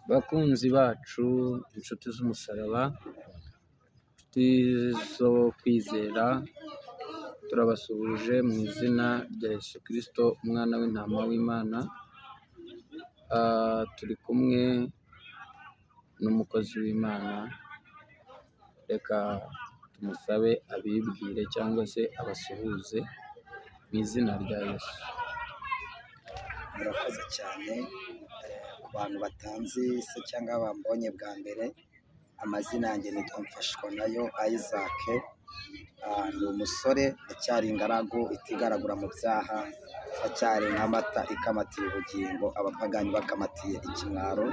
Bakunzi bacu, inshuti z'umusaraba, inshuti zo kwizera, turabasuhuje mu izina rya Yesu Kristo, umwana w'intama w'Imana. Turi kumwe n'umukozi w'Imana, reka tumusabe abibwire cyangwa se abasuhuze mu izina rya Yesu. Murakoze cyane. Ku bantu batanzi se cyangwa bambonye bwa mbere, amazina yanjye nitwa Mfashwanayo Isaac. Ndi umusore, ndacyari ingaragu itigaragura mu byaha, ndacyari nk'amata ikamatiye ubugingo, abapagani bakamatiye ikimwaro.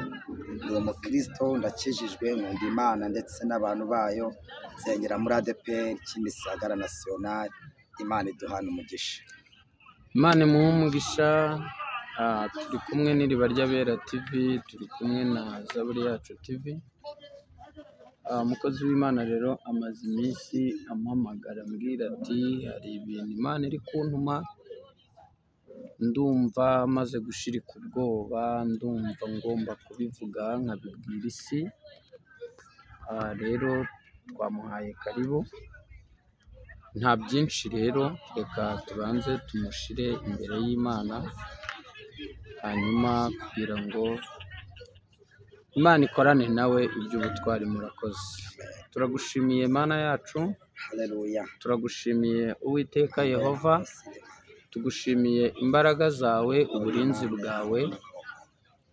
Ndi umukristo, ndakijijwe, nkunda Imana ndetse n'abantu bayo, nsengera muri ADEPR Kimisagara National. Imana iduhana umugisha. Imana imuhe umugisha. Turi kumwe n'Iriba ry'Abera TV, turi kumwe na Zaburi Yacu TV. Umukozi w'Imana rero amaze iminsi ampamagara ambwira ati hari ibintu Imana iri kuntuma, ndumva maze gushirika ubwoba, ndumva ngomba kubivuga nkabibwira isi. Rero twamuhaye karibu, nta byinshi rero, reka tubanze tumushire imbere y'Imana, hanyuma kugira ngo Imana ikorane nawe iby'ubutwari. Murakoze. Turagushimiye Mana yacu, Haleluya. turagushimiye Uwiteka Yehova, tugushimiye imbaraga zawe, uburinzi bwawe,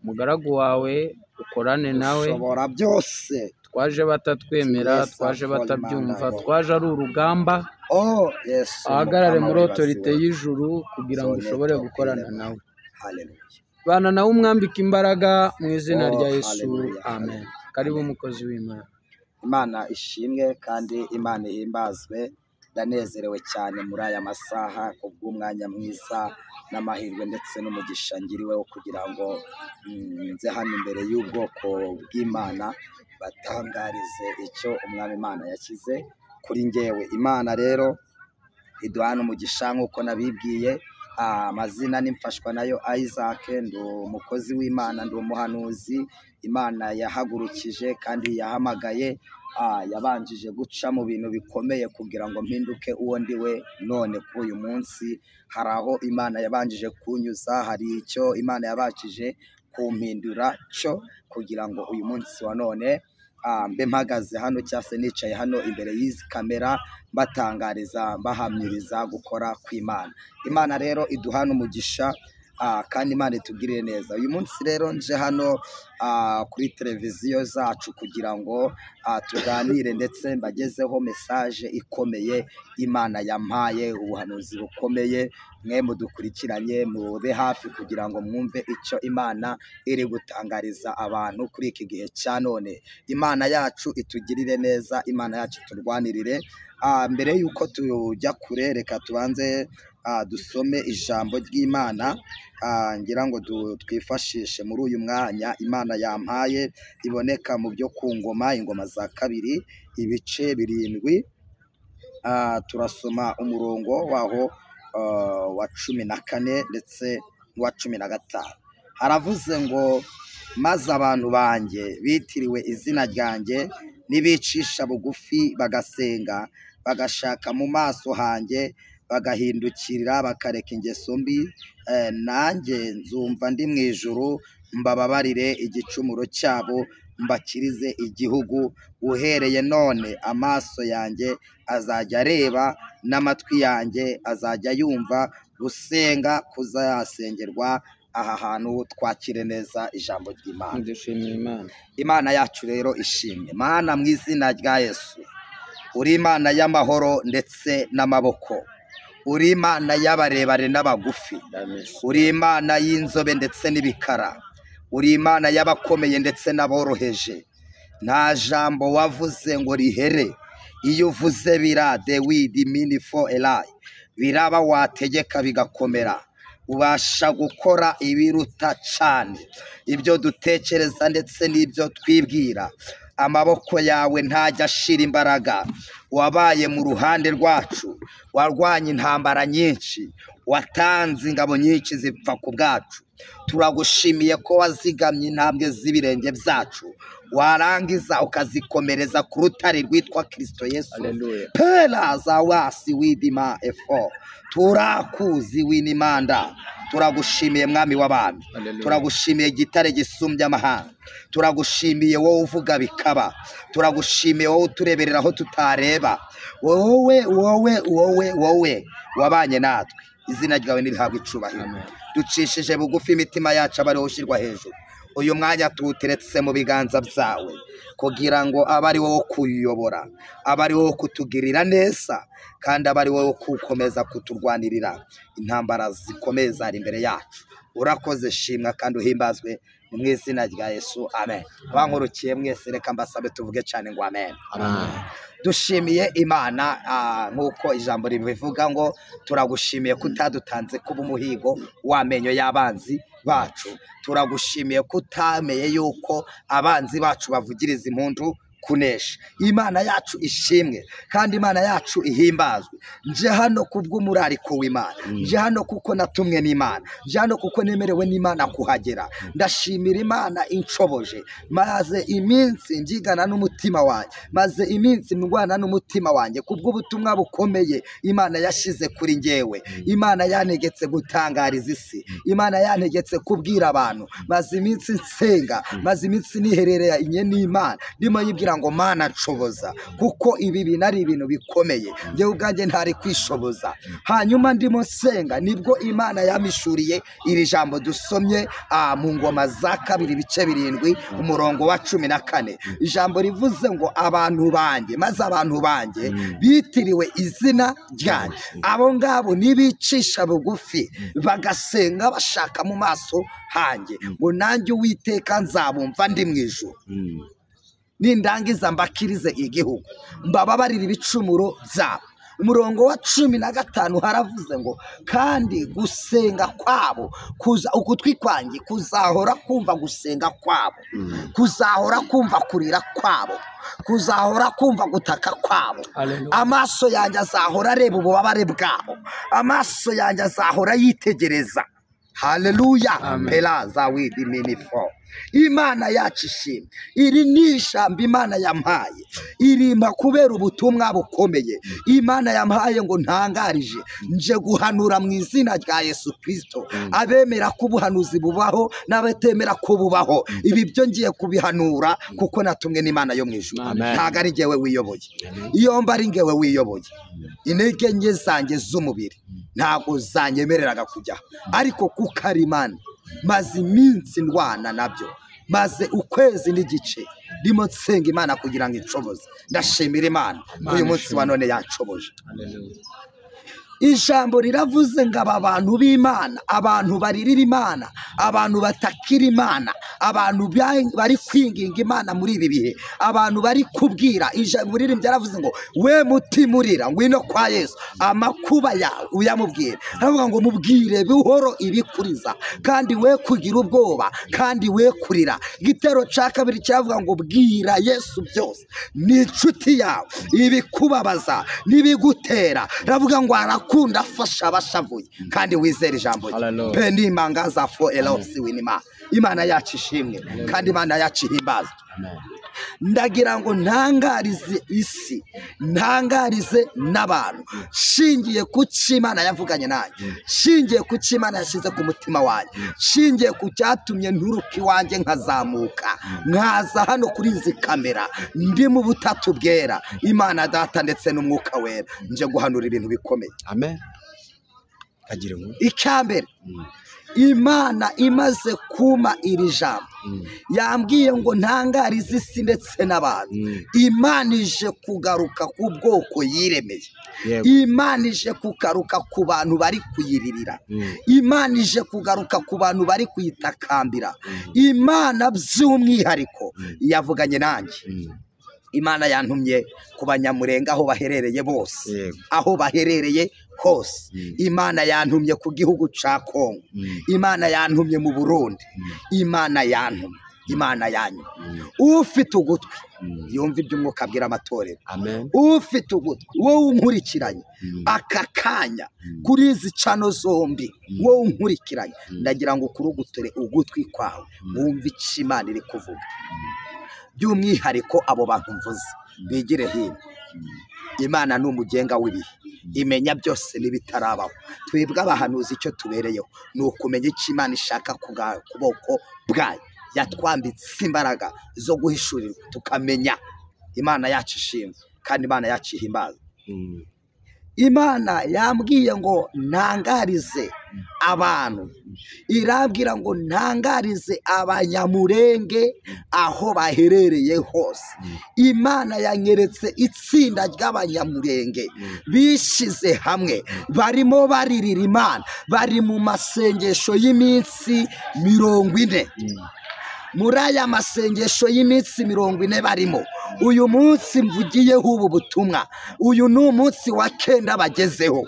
umugaragu wawe ukorane nawe. Ushobora byose. Twaje batatwemera, twaje batabyumva, twaje ari urugamba. Oh Yesu, ahagarare Mukama muri wibasiwe. otorite y'ijuru kugira ngo Zone ushobore gukorana topire. nawe. Haleluya. Bana nawe umwambike imbaraga mu izina Oh, rya Yesu, haleluya, amen. haleluya. Karibu umukozi w'Imana. Imana ishimwe kandi Imana ihimbazwe. Ndanezerewe cyane muri aya masaha kubw'umwanya mwiza n'amahirwe ndetse n'umugisha ngiriweho kugira ngo nze hano imbere y'ubwoko bw'Imana batangarize icyo Umwami Imana yashyize kuri njyewe. Imana rero iduhana umugisha nk'uko nabibwiye. Amazina ni Mfashwanayo Isaac, ndi umukozi w'Imana, ndi umuhanuzi Imana yahagurukije kandi yahamagaye. Yabanjije guca mu bintu bikomeye kugira ngo mpinduke uwo ndi we none kuri uyu munsi. Hari aho Imana yabanjije kunyuza, hari icyo Imana yabashije kumpindura cyo kugira ngo uyu munsi wa none mbe mpagaze hano cyangwa se nicaye hano imbere y'izi kamera, mbatangariza, mbahamiriza gukora kw'Imana. Imana rero iduhana umugisha, kandi Imana itugirire neza. Uyu munsi rero nje hano kuri televiziyo zacu kugira ngo tuganire ndetse mbagezeho message ikomeye Imana yampaye, ubuhanuzi bukomeye. Mwe mudukurikiranye mube hafi kugira ngo mwumve icyo Imana iri gutangariza abantu kuri iki gihe cya none. Imana yacu itugirire neza, Imana yacu iturwanirire. Mbere y'uko tujya kure, reka tubanze dusome ijambo ry'Imana, ngira ngo twifashishe muri uyu mwanya Imana yampaye, iboneka mu byo ku ngoma, ingoma za kabiri, ibice 7. Turasoma umurongo waho wa 14 ndetse n'uwa 15. Haravuze ngo maze abantu banjye bitiriwe izina ryanjye nibicisha bugufi bagasenga, bagashaka mu maso hanjye, bagahindukirira bakareka ingeso mbi, nanjye nzumva ndi mu ijuru, mbababarire igicumuro cyabo, mbakirize igihugu. Uhereye none amaso yanjye azajya areba n'amatwi yanjye azajya yumva gusenga kuzasengerwa aha hantu. Twakire neza ijambo ry'Imana. Dushimiye Imana. Imana yacu rero ishimwe. Mana, mu izina rya Yesu, uri Imana y'amahoro ndetse n'amaboko, uri Imana y'abarebare n'abagufi, uri Imana y'inzobe ndetse n'ibikara, uri Imana y'abakomeye ndetse n'aboroheje. Nta jambo wavuze ngo rihere. Iyo uvuze bira de widi mini fo elayi, biraba, wategeka bigakomera. Ubasha gukora ibiruta cyane ibyo dutekereza ndetse n'ibyo twibwira. Amaboko yawe ntajya ashira imbaraga. wabaye mu ruhande rwacu, warwanye intambara nyinshi, watanze ingabo nyinshi zipfa ku bwacu. Turagushimiye ko wazigamye intambwe z'ibirenge byacu, warangiza ukazikomereza ku rutare rwitwa Kristo Yesu. Pela za wasi widima efo, turakuzi winimanda. Turagushimiye mwami w'abami, turagushimiye gitare gisumbye amahanga, turagushimiye wowe uvuga bikaba, turagushimiye wowe utureberera aho tutareba, wowe wowe wowe wowe wabanye natwe. Izina ryawe nirihabwe icubahiro. Ducishije bugufi imitima yacu abari ushyirwa hejuru. Uyu mwanya tuwuteretse mu biganza byawe kugira ngo abe ari wowe kuyobora, abe ari wowe kutugirira neza, kandi abe ari wowe kukomeza kuturwanirira intambara zikomeye zari imbere yacu. Urakoze, shimwa kandi uhimbazwe mu izina rya Yesu, amen. Abankurukiye mwese reka mbasabe tuvuge cyane ngo amen. Dushimiye Imana nk'uko ijambo ribivuga ngo turagushimiye kutadutanze kuba umuhigo w'amenyo y'abanzi bacu. Turagushimiye kutameye yuko abanzi bacu bavugiriza impundu kunesha. Imana yacu ishimwe kandi Imana yacu ihimbazwe. Nje hano kubw'umurariko w'Imana, nje hano kuko natumwe n'Imana, nje hano kuko nemerewe n'Imana kuhagera. Ndashimira Imana inshoboje. Maze iminsi njigana n'umutima wanjye, maze iminsi ndwana n'umutima wanjye kubw'ubutumwa bukomeye Imana yashize kuri njyewe. Imana yantegetse gutangariza isi, Imana yantegetse kubwira abantu. Maze iminsi nsenga, maze iminsi niherereye n'Imana, ndimo yibwira ngo Mana nshoboza, kuko ibi bintu ari ibintu bikomeye, njyewe ubwanjye ntari kwishoboza. Hanyuma ndimo nsenga nibwo Imana yamishuriye iri jambo dusomye mu Ngoma za kabiri ibice 7 umurongo wa 14. Ijambo rivuze ngo abantu banjye, maze abantu banjye bitiriwe izina ryanjye, abo ngabo nibicisha bugufi bagasenga bashaka mu maso hanjye, ngo nanjye Uwiteka nzabumva ndi mu ijuru, nindangiza mbakirize igihugu, mbababarira ibicumuro byabo. Umurongo wa 15 haravuze ngo kandi gusenga kwabo kuza ugutwi kwanjye kuzahora kumva gusenga kwabo, kuzahora kumva kurira kwabo, kuzahora kumva gutaka kwabo. Amaso yanjye azahora areba ububabare bwabo, amaso yanjye azahora yitegereza. Haleluya. Pela za widi minifo. Imana yacu ishimwe. Iri ni ijambo Imana yampaye, irimpa kubera ubutumwa bukomeye Imana yampaye ngo ntangarije nje guhanura mu izina rya Yesu Kristo. Abemera ko ubuhanuzi bubaho n'abatemera ko bubaho, ibi byo ngiye kubihanura kuko natumwe n'Imana yo mu ijuru. Ntago ari njyewe wiyoboye. Iyo mba ari njyewe wiyoboye, intege nke zanjye z'umubiri ntago zanyemereraga kujya, ariko kuko ari Imana maze iminsi ndwana nabyo, maze ukwezi n'igice ndimo nsenga Imana kugira ngo inshoboze. Ndashimira Imana uyu munsi wa none yanshoboje. Ijambo riravuze ngo aba bantu b'Imana, abantu baririra Imana, abantu batakira Imana, abantu bari kwinginga Imana muri ibi bihe, abantu bari kubwira. Ijambo ryaravuze ngo we mutima urira ngwino kwa Yesu, amakuba yawe uyamubwire. Aravuga ngo mubwire buhoro ibikuriza, kandi we kugira ubwoba, kandi we kurira. Igitero cya kabiri cyavuga ngo bwira Yesu byose, ni inshuti yawe, ibikubabaza n'ibigutera. Aravuga ngo arakunda afasha abashavuye, kandi wizere ijambo rye. Pe nimangaza fo elosi winima. Imana yacu ishimwe kandi Imana yacu ihimbazwe. Ndagira ngo ntangarize isi, ntangarize n'abantu, shingiye ku cyo Imana yavuganye nanjye, shingiye ku cyo Imana yashyize ku mutima wanjye, shingiye ku cyatumye nturuka iwanjye nkazamuka nkaza hano kuri izi kamera ndi mu butatu bwera, Imana Data ndetse n'Umwuka Wera, nje guhanura ibintu bikomeye. Amen. Icyambere, Imana imaze kuma iri jambo yambwiye ngo ntangarize isi ndetse n'abantu. Imana ije kugaruka ku bwoko yiremeye, Imana ije kugaruka ku bantu bari kuyiririra, Imana ije kugaruka ku bantu bari kuyitakambira. Imana by'umwihariko yavuganye nanjye. Imana yantumye ku Banyamurenga aho baherereye bose, aho baherereye hose. Imana yantumye ku gihugu ca Kongo, Imana yantumye mu Burundi, Imana yantumye Imana yanyu. Ufite ugutwi yumva ibyo Umwuka abwira amatorero. Ufite ugutwi wowe unkurikiranye aka kanya kuri izi cano zombi, wowe unkurikiranye, ndagira ngo ukuruguture ugutwi kwawe wumve icyo Imana iri kuvuga. By'umwihariko abo bantu mvuze bigire hino. Imana ni umugenga w'ibihe, imenya byose n'ibitarabaho. Twebwe abahanuzi icyo tubereyeho ni ukumenya icyo Imana ishaka ku bwoko bwayo. Yatwambitse imbaraga zo guhishurirwa tukamenya. Imana yacu ishimwe kandi Imana yacu ihimbaza. Imana yambwiye ngo ntangarize abantu, irambwira ngo ntangarize Abanyamurenge aho baherereye hose. Imana yanyeretse itsinda ry'Abanyamurenge bishize hamwe, barimo baririra Imana, bari mu masengesho y'iminsi 40. Muri aya masengesho y'iminsi 40 barimo, uyu munsi mvugiyeho ubu butumwa, uyu ni umunsi wa 9 bagezeho.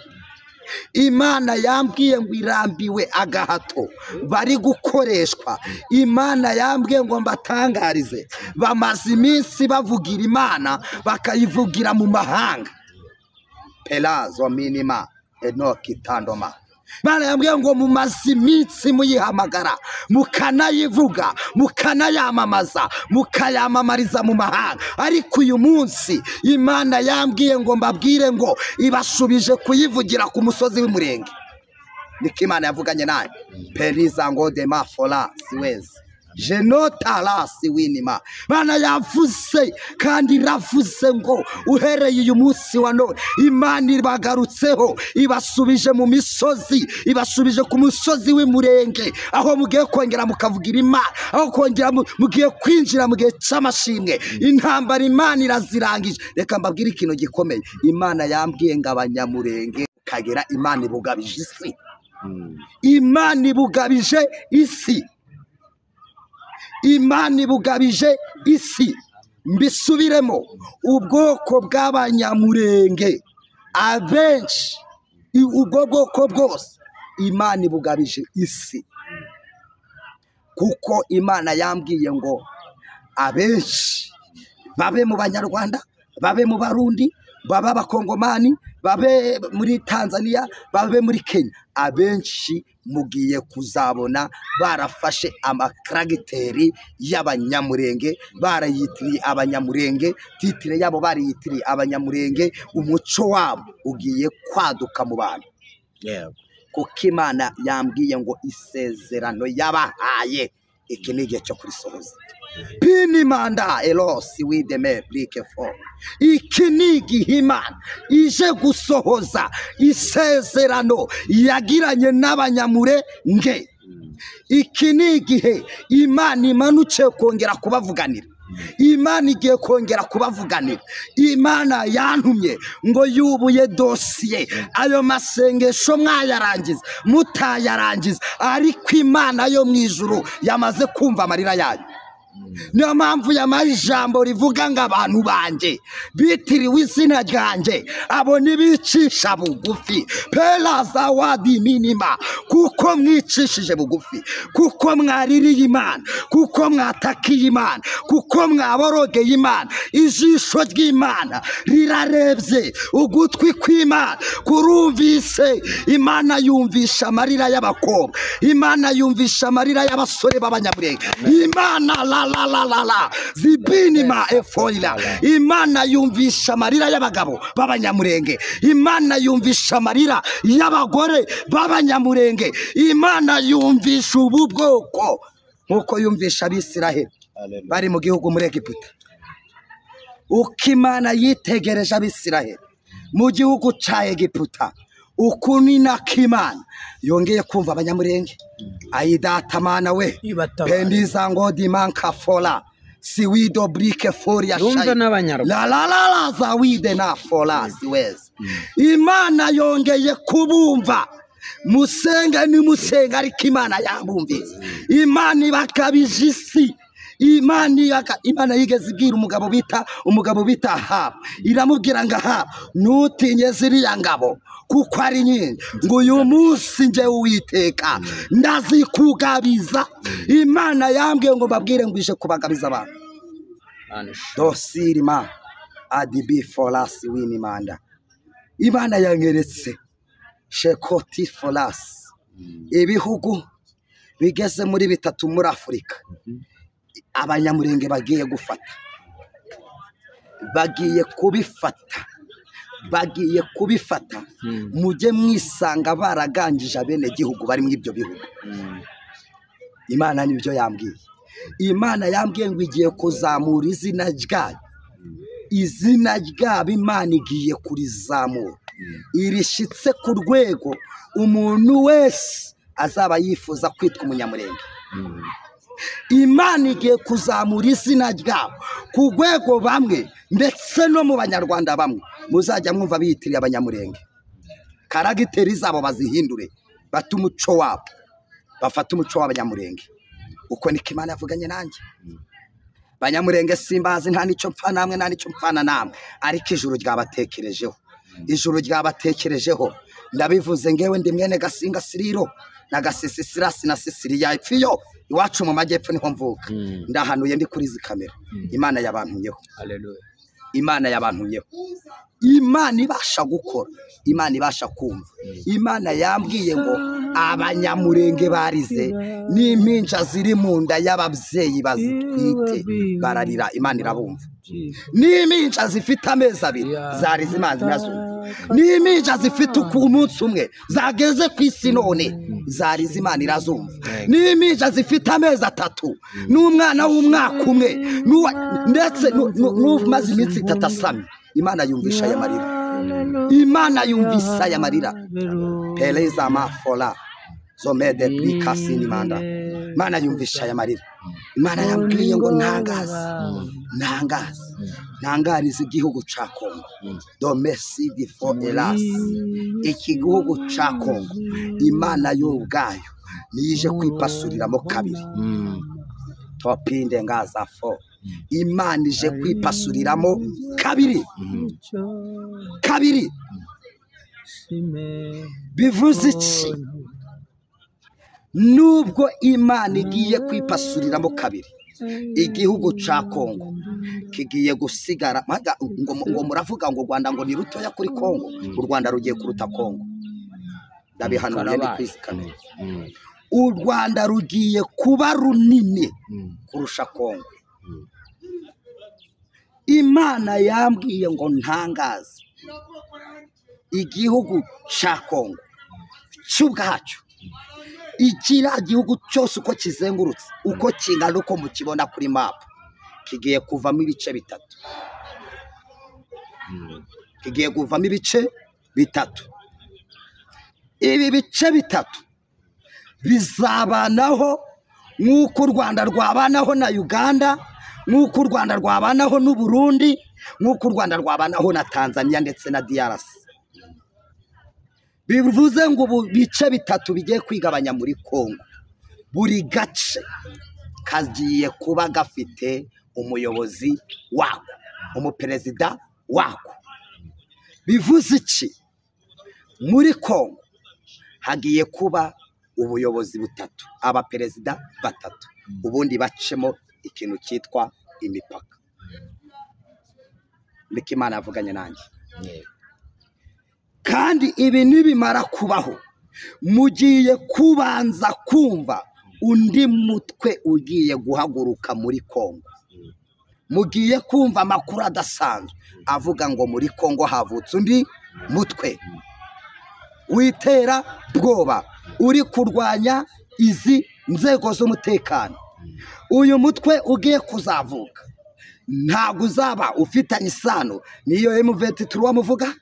Imana yambwiye ngo irambiwe agahato bari gukoreshwa. Imana yambwiye ngo mbatangarize, bamaze iminsi bavugira Imana bakayivugira mu mahanga. Pelazo minima enoki tandoma. Imana yambwiye ngo mumaze iminsi muyihamagara, mukanayivuga, mukanayamamaza, mukayamamariza mu mahanga. Ariko uyu munsi Imana yambwiye ngo mbabwire ngo ibashubije kuyivugira ku musozi w'Umurenge. Niko Imana yavuganye nayo. Periza ngo dema fola siwezi jenotara siwinima. Imana yavuze kandi iravuze ngo uhereye uyu munsi wa none Imana ibagarutseho, ibasubije mu misozi, ibasubije ku musozi w'Umurenge, aho mugiye kongera mukavugira Imana, aho kongera mugiye kwinjira mu gihe cy'amashimwe. Intambara Imana irazirangije. Reka mbabwire ikintu gikomeye. Imana yambwiye ngo Abanyamurenge kagera Imana ibugabije isi. Imana ibugabije isi. Imana ibugabije isi. Mbisubiremo, ubwoko bw'Abanyamurenge abenshi, ubwo bwoko bwose Imana ibugabije isi. Kuko Imana yambwiye ngo abenshi babe mu Banyarwanda, babe mu Barundi, babe Abakongomani, babe muri Tanzania, babe muri Kenya, abenshi mugiye kuzabona barafashe amakaragiteri y'Abanyamurenge, barayitiriye Abanyamurenge, titire yabo bariyitiriye Abanyamurenge. Umuco wabo ugiye kwaduka mu bantu. Kuko Imana yambwiye ngo isezerano yabahaye iki ni igihe cyo kurisohoza. Pini manda elosi wideme blike fo. Iki ni igihe Imana ije gusohoza isezerano yagiranye n'Abanyamurenge. Iki ni igihe Imana imanutse kongera kubavuganira. Imana igiye kongera kubavuganira. Imana yantumye ngo yubuye dosiye, ayo masengesho mwayarangiza mutayarangiza, ariko Imana yo mu ijuru yamaze kumva amarira yayo. Niyo mpamvu yamaye ijambo rivuga ngo abantu banjye bitiriwe izina ryanjye abo nibicisha bugufi, peraza wadi minima, kuko mwicishije bugufi, kuko mwaririye Imana, kuko mwatakiye Imana, kuko mwaborogeye Imana. Ijisho ry'Imana rirarebye, ugutwi kw'Imana kurumvise. Imana yumvisha amarira y'abakobwa, Imana yumvisha amarira y'abasore b'Abanyamurenge. Imana la la la la la zibinima efoila. Imana yumvisha amarira y'abagabo b'Abanyamurenge. Imana yumvisha amarira y'abagore b'Abanyamurenge. Imana yumvisha ubu bwoko nkuko yumvisha Abisiraheli bari mu gihugu muri Egiputa. Uko Imana yitegereje Abisiraheli mu gihugu ca Egiputa, uku ni nako Imana yongeye kumva Abanyamurenge. Ayidata mana we pendiza ngo dimanka fola siwido brike foria Yumve n'Abanyarwanda. La la la la zawide na fola siwezi. Imana yongeye kubumva. Musenge ni musenga, ariko Imana yabumvise. Imana ibakabije isi. Imana yigeze ibwira umugabo bita Ahabu, iramubwira ngo Ahabu ntutinye ziriya ngabo kuko ari nyinshi, ngo uyu munsi njye Uwiteka ndazikugabiza. Imana yambwiye ngo mbabwire ngo ije kubagabiza abantu. Dosirima adibi forasi winimanda. Imana yanyeretse shekoti forasi ibihugu bigeze muri bitatu muri Afurika Abanyamurenge bagiye gufata, bagiye kubifata, bagiye kubifata. Mujye mwisanga baragangije abene gihugu bari mu ibyo bihugu. Imana nibyo yambwiye. Imana yambwiye ngo igiye kuzamura izina ryayo, izina ryabo Imana igiye kurizamura irishitse ku rwego umuntu wese azaba yifuza kwitwa Umunyamurenge. Imana igiye kuzamura izina ryabo ku rwego bamwe ndetse no mu Banyarwanda bamwe muzajya mwumva biyitiriye Abanyamurenge. Karagiteri zabo bazihindure, bate umuco wabo, bafate umuco w'Abanyamurenge. Uko niko Imana yavuganye nanjye. Banyamurenge simbazi, nta nicyo mpfa namwe, nta nicyo mpfana namwe, ariko ijuru ryabatekerejeho, ijuru ryabatekerejeho. Ndabivuze ngewe ndi mwene Gasinga Siriro na Gasisi Sirasi na Sisiriya ipfiyo iwacu mu majyepfo niho mvuka. Ndahanuye ndi kuri izi kamera. Imana yabantumyeho. Haleluya. Imana yabantumyeho. Imana ibasha gukora, Imana ibasha kumva. Imana yambwiye ngo Abanyamurenge barize n'impinja ziri mu nda y'ababyeyi bazitwite bararira, Imana irabumva. N'impinja zifite amezi abiri zarize, Imana irazumva. N'impinja zifite umunsi umwe zageze ku isi none zarize, Imana irazumva. N'impinja zifite amezi atatu n'umwana w'umwaka umwe ndetse n'umaze iminsi itatu asamye, Imana yumvisha aya marira. Imana yumvisa aya marira. Pereza mafola zomede bikasini manda. Imana yumvisha aya marira. Imana yambwiye ngo ntangaze, ntangaze, ntangarize igihugu ca Kongo. Domesidi for elas. Iki gihugu ca Kongo Imana yo ubwayo niyije kwipasuriramo kabiri. Topinde ngaza fo. Imana ije kwipasuriramo kabiri. Kabiri. Bivuze iki? Nubwo Imana igiye kwipasuriramo kabiri, igihugu ca Kongo kigiye gusigara. Ngo muravuga ngo Rwanda ngo ni rutoya kuri Kongo, u Rwanda rugiye kuruta Kongo. Ndabihanuye ndi kuri kamera. U Rwanda rugiye kuba runini kurusha Kongo. Imana yambwiye ngo ntangaze igihugu ca Kongo cy'ubwacyo, ikira gihugu cyose uko kizengurutse, uko kingana, uko mukibona kuri map, kigiye kuvamo ibice bitatu. Kigiye kuvamo ibice bitatu. Ibi bice bitatu bizabanaho nk'uko u Rwanda rwabanaho na Uganda, nk'uko u Rwanda rwabanaho n'u Burundi, nk'uko u Rwanda rwabanaho na Tanzania ndetse na DRC. Bivuze ngo ubu bice bitatu bigiye kwigabanya muri Kongo, buri gace kagiye kuba gafite umuyobozi wako, umuperezida wako. Bivuze iki? Muri Kongo hagiye kuba ubuyobozi butatu, abaperezida batatu, ubundi bacemo ikintu cyitwa imipaka. Niko Imana yavuganye nanjye. Kandi ibi nibimara kubaho, mugiye kubanza kumva undi mutwe ugiye guhaguruka muri Kongo. Mugiye kumva amakuru adasanzwe avuga ngo muri Kongo havutse undi mutwe witera bwoba uri kurwanya izi nzego z'umutekano. Uyu mutwe ugiye kuzavuka ntabwo uzaba ufitanye isano niyo M23 muvuga,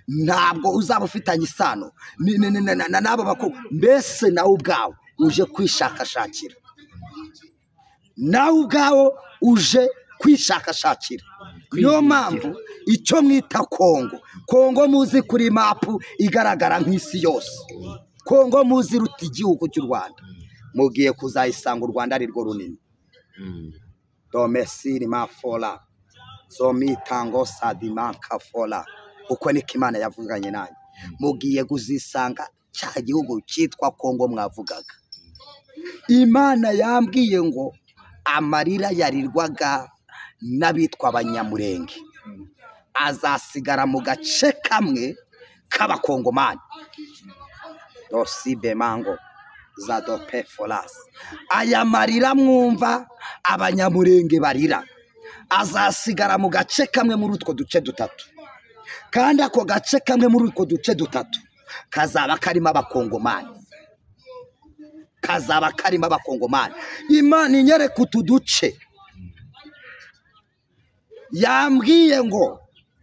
ntabwo uzaba ufitanye isano n'abo bakuru. Mbese nawe ubwawe uje kwishakashakira, nawe ubwawe uje kwishakashakira. Niyo mpamvu icyo mwita Kongo, Kongo muzi kuri mapu igaragara nk'isi yose, Kongo muzi ruta igihugu cy'u Rwanda, mugiye kuzayisanga u Rwanda ari rwo runini. Domesiri mafola zomitango sadimanka fola. Uko niko Imana yavuganye nanjye. Mugiye kuzisanga cya gihugu cyitwa Kongo mwavugaga. Imana yambwiye ngo amarira yarirwaga n'abitwa Abanyamurenge azasigara mu gace kamwe k'Abakongomani. Dosibe mango za dope folas. Aya marira mwumva Abanyamurenge barira azasigara mu gace kamwe muri utwo duce dutatu, kandi ako gace kamwe muri utwo duce dutatu kazaba karimo Abakongomani, kazaba karimo Abakongomani. Imana inyereka utu duce, yambwiye ngo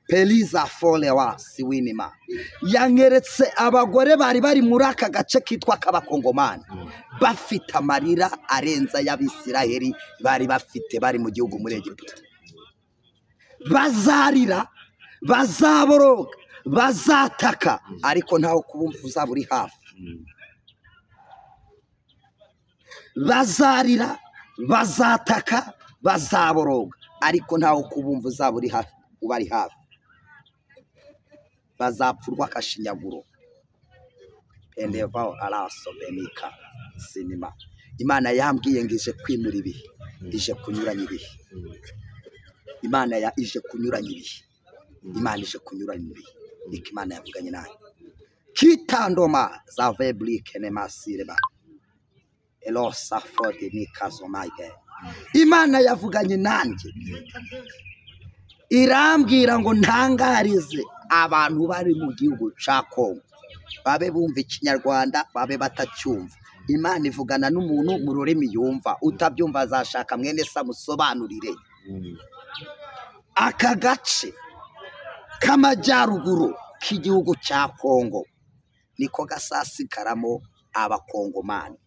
Peliza folewa siwinima, yanyeretse abagore bari bari muri aka gace kitwa k'Abakongomani bafite amarira arenza y'Abisiraheli bari bafite bari mu gihugu muri Egiputa. Bazarira, bazaboroga, bazataka, ariko ntaho kubumva uzaba uri hafi. Bazarira, bazataka, bazaboroga, ariko ntaho kubumva uzaba uri hafi, ubari hafi. Bazapfurwa akashinyaguro. Pendeva araso benika sinima. Imana yambwiye ngo ije kwimura ibihe, ije kunyuranya ibihe. Imana ya ije kunyuranya ibihe. Imana ije kunyuranya ibihe. Niko Imana yavuganye nayo. Kitandoma za veblike ne masireba. Elosa fodi nikazomaige. Imana yavuganye nanjye irambwira ngo ntangarize abantu bari mu gihugu cya Kongo, babe bumva Ikinyarwanda babe batacyumva. Imana ivugana n'umuntu mu rurimi yumva, utabyumva azashaka mwene se amusobanurire. Aka gace k'amajyaruguru k'igihugu cya Kongo niko gasasigaramo Abakongomani,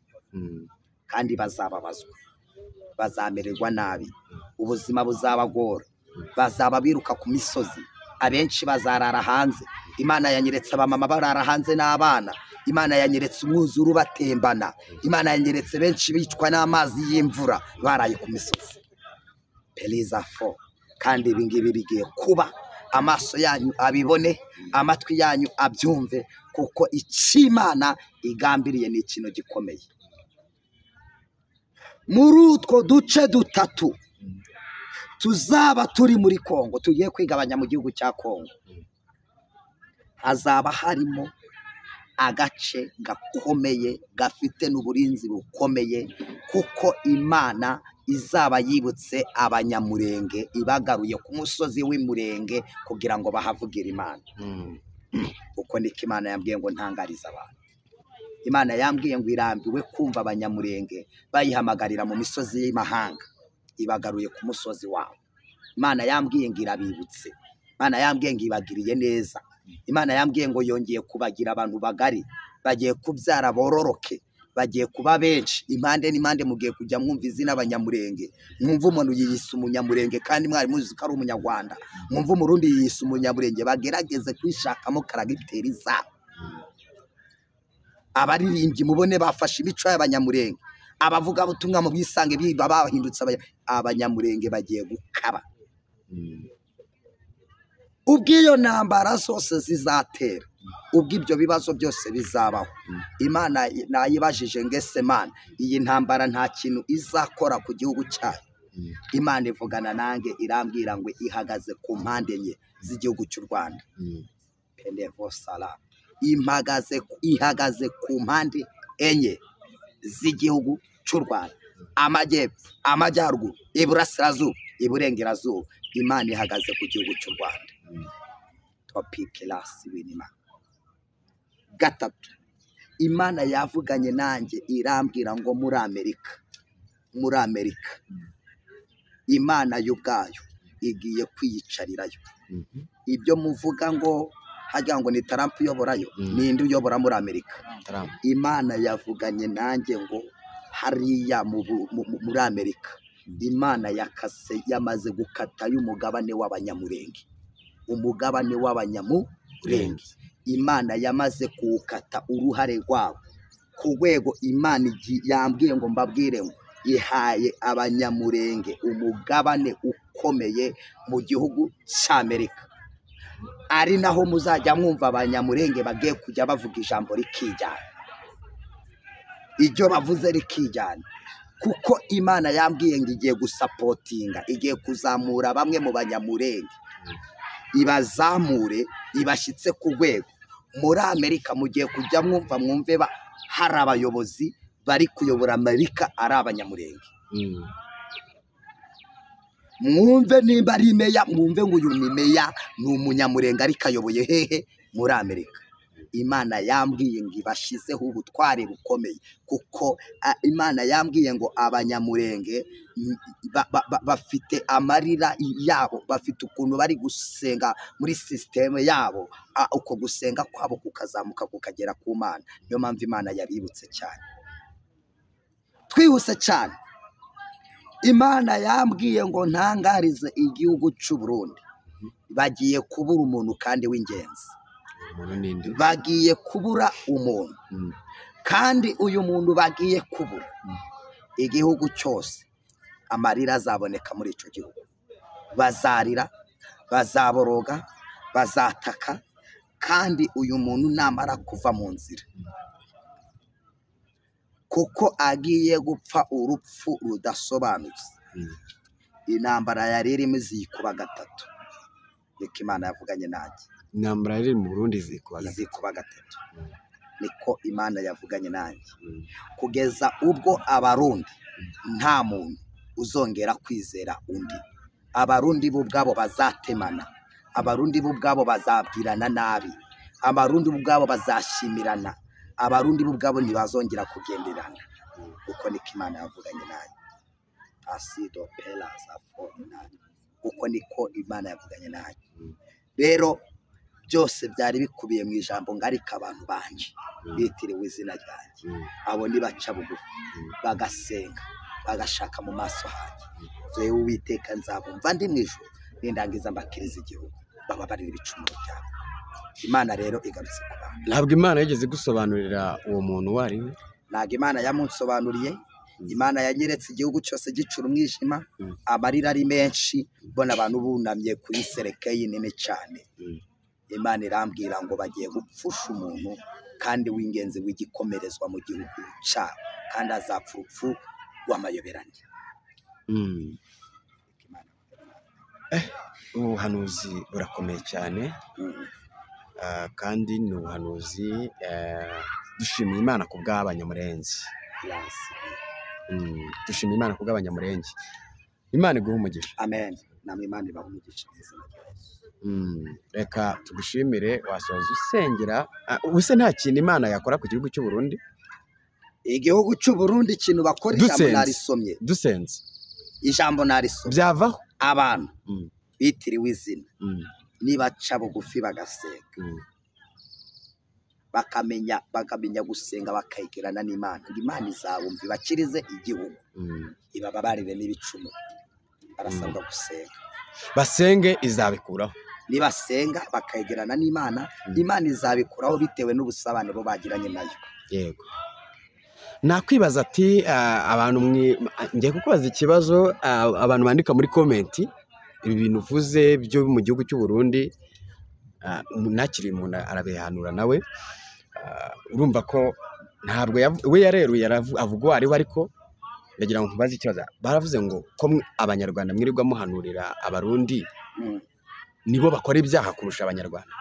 kandi bazababazwa, bazamererwa nabi, ubuzima buzabagora, bazaba biruka ku misozi, abenshi bazarara hanze. Imana yanyeretse abamama barara hanze n'abana. Imana yanyeretse umwuzure ubatembana. Imana yanyeretse benshi bicwa n'amazi y'imvura baraye ku misozi. Peliza fo. Kandi ibi ngibi bigiye kuba, amaso yanyu abibone, amatwi yanyu abyumve, kuko icyo Imana igambiriye ni ikintu gikomeye. Muri utwo duce dutatu tuzaba turi muri Kongo, tugiye kwigabanya mu gihugu cya Kongo, hazaba harimo agace gakomeye gafite n'uburinzi bukomeye, kuko Imana izaba yibutse Abanyamurenge ibagaruye ku musozi w'Imurenge kugira ngo bahavugire Imana. Uko niko Imana yambwiye ngo ntangarize abantu. Imana yambwiye ngo irambiwe kumva Abanyamurenge bayihamagarira mu misozi y'imahanga, ibagaruye ku musozi wabo. Imana yambwiye ngo irabibutse. Imana yambwiye ngo ibagiriye neza. Imana yambwiye ngo yongeye kubagira abantu bagari, bagiye kubyara bororoke, bagiye kuba benshi impande n'impande. Mugiye kujya mwumva izina Abanyamurenge, mwumva umuntu yiyise Umunyamurenge kandi mwari muzi ko ari Umunyarwanda, mwumva Umurundi yiyise Umunyamurenge. Bagerageze kwishakamo karagiteri zabo. Abaririmbyi mubone bafashe imico y'Abanyamurenge, abavugabutumwa mu bwisange biba bahindutse Abanyamurenge bagiye gukaba. Ubw'iyo ntambara zose zizatera, ubw'ibyo bibazo byose bizabaho, Imana nayibajije ngo ese Mana iyi ntambara nta kintu izakora ku gihugu cyayo? Imana ivugana nanjye irambwira ngo ihagaze ku mpande enye z'igihugu cy'u Rwanda. Pendevosala ihagaze ku mpande enye z'igihugu cy'u Rwanda, amajyepfo, amajyaruguru, iburasirazuba, iburengerazuba. Imana ihagaze ku gihugu cy'u Rwanda. Topikirasi winima. Gatatu, Imana yavuganye nanjye irambwira ngo muri Amerika, muri Amerika Imana y'ubwayo igiye kwiyicarirayo. Ibyo muvuga ngo hajya ngo ni Trump uyoborayo, ninde uyobora muri Amerika? Imana yavuganye nanjye ngo hariya muri Amerika Imana yakase, yamaze gukata y'umugabane w'Abanyamurenge, umugabane w'Abanyamurenge Imana yamaze kuwukata uruhare rwabo ku rwego. Imana yambwiye ngo mbabwire ngo ihaye Abanyamurenge umugabane ukomeye mu gihugu cy'Amerika, ari naho muzajya mwumva Abanyamurenge bagiye kujya bavuga ijambo rikijyana, ibyo bavuze rikijyana, kuko Imana yambwiye ngo igiye gusapotinga, igiye kuzamura bamwe mu Banyamurenge, ibazamure ibashyitse ku rwego. Muri Amerika mugiye kujya mwumva mwumve hari abayobozi bari kuyobora Amerika ari Abanyamurenge. Mwumve nimba ari meya, mwumve ngo uyu ni meya, ni Umunyamurenge ariko ayoboye hehe? Muri Amerika. Imana yambwiye ngo ibashizeho ubutware bukomeye, kuko Imana yambwiye ngo Abanyamurenge bafite amarira yabo, bafite ukuntu bari gusenga muri sisiteme yabo, uko gusenga kwabo kukazamuka kukagera ku Mana. Niyo mpamvu Imana yabibutse cyane. Twihuse cyane, Imana yambwiye ngo ntangarize igihugu cy'u Burundi bagiye kubura umuntu kandi w'ingenzi. Bagiye kubura umuntu kandi uyu muntu bagiye kubura igihugu cyose, amarira azaboneka muri icyo gihugu. Bazarira, bazaboroga, bazataka, kandi uyu muntu namara kuva mu nzira, kuko agiye gupfa urupfu rudasobanutse. Intambara yari irimo izikuba gatatu, niko Imana yavuganye nanjye. Intambara yari mu Burundi izikuba gatatu, niko Imana yavuganye nanjye, kugeza ubwo Abarundi nta muntu uzongera kwizera undi. Abarundi bo ubwabo bazatemana, Abarundi bo ubwabo bazabwirana nabi, Abarundi bo ubwabo bazashimirana, Abarundi bo ubwabo ntibazongera kugenderana. Uko niko Imana yavuganye nanjye. Asido pela za uko niko Imana yavuganye nanjye. Rero byose byari bikubiye mu ijambo ngarika abantu banje bitiriwe izina ryanjye, abo nibaca bugufi bagasenga bagashaka mu maso hanjye, jewe Uwiteka nzabumva ndi mu ijuru, nindangiza mbakiriza igihugu, bababarira ibicumuro byabo. Imana rero igarutse ku bantu. Ntabwo Imana yigeze gusobanurira uwo muntu uwo ari we? Ntabwo Imana yamunsobanuriye. Imana yanyeretse igihugu cyose gicura umwijima, amarira ari menshi, mbona abantu bunamye kuri serekeyi nini cyane. Imana irambwira ngo bagiye gupfusha umuntu kandi w'ingenzi w'igikomerezwa mu gihugu cyabo, kandi azapfa urupfu rw'amayoberane. Ubuhanuzi burakomeye cyane, kandi ni ubuhanuzi dushimiye Imana ku bw'Abanyamurenge. Dushimiye Imana ku bw'Abanyamurenge. Imana iguhe umugisha. Amen. Namwe Imana ibahe umugisha. Reka tugushimire. Wasoza usengera. Ubuse nta kintu Imana yakora ku gihugu cy'u Burundi? Igihugu cy'u Burundi ikintu bakora, ijambo narisomye. Dusenze. Ijambo narisomye. Byavaho. Abantu bitiriwe izina nibaca bugufi bagasenga, bakamenya gusenga, bakayigerana n'Imana, Imana izabumva ibakirize igihugu, ibababarire n'ibicumuro. Barasabwa gusenga, basenge izabikuraho. Nibasenga bakayegerana n'Imana, Imana izabikuraho bitewe n'ubusabane bo bagiranye nayo. Yego. Nakwibaza ati abantu ngiye kukubaza ikibazo, abantu bandika muri comment ibi bintu uvuze byo mu gihugu cy'u Burundi, nakiri umuntu arabihanura nawe, urumva ko ntabwo we yareruye avuga uwo ari we, ariko ndagira ngo nkubaze ikibazo. Baravuze ngo ko Abanyarwanda mwirirwa muhanurira Abarundi, nibo bakora ibyaha kurusha Abanyarwanda.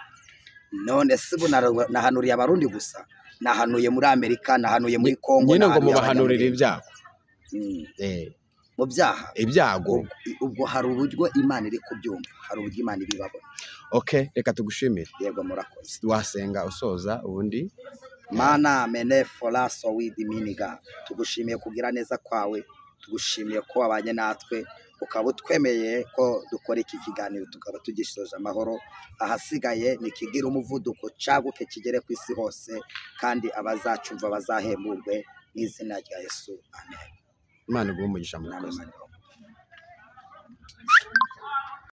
None se ubu nahanuriye Abarundi gusa? Nahanuye muri Amerika, nahanuye muri Kongo, nyine ngo mubahanurire ibyago. Mu byaha, ibyago. Ubwo hari uburyo Imana iri kubyumva, hari uburyo Imana ibibabona. Okay, reka tugushimire. Yego, murakoze. Wasenga usoza ubundi. Mana mene foraso with miniga, tugushimiye kugira neza kwawe, tugushimiye ko wabanye natwe, ukaba utwemeye ko dukora iki kiganiro tukaba tugisoje amahoro. Ahasigaye nikigira umuvuduko caguke kigere ku isi hose, kandi abazacumva bazahemburwe mu izina rya Yesu. Amen. Imana iguhe umugisha, murakoze.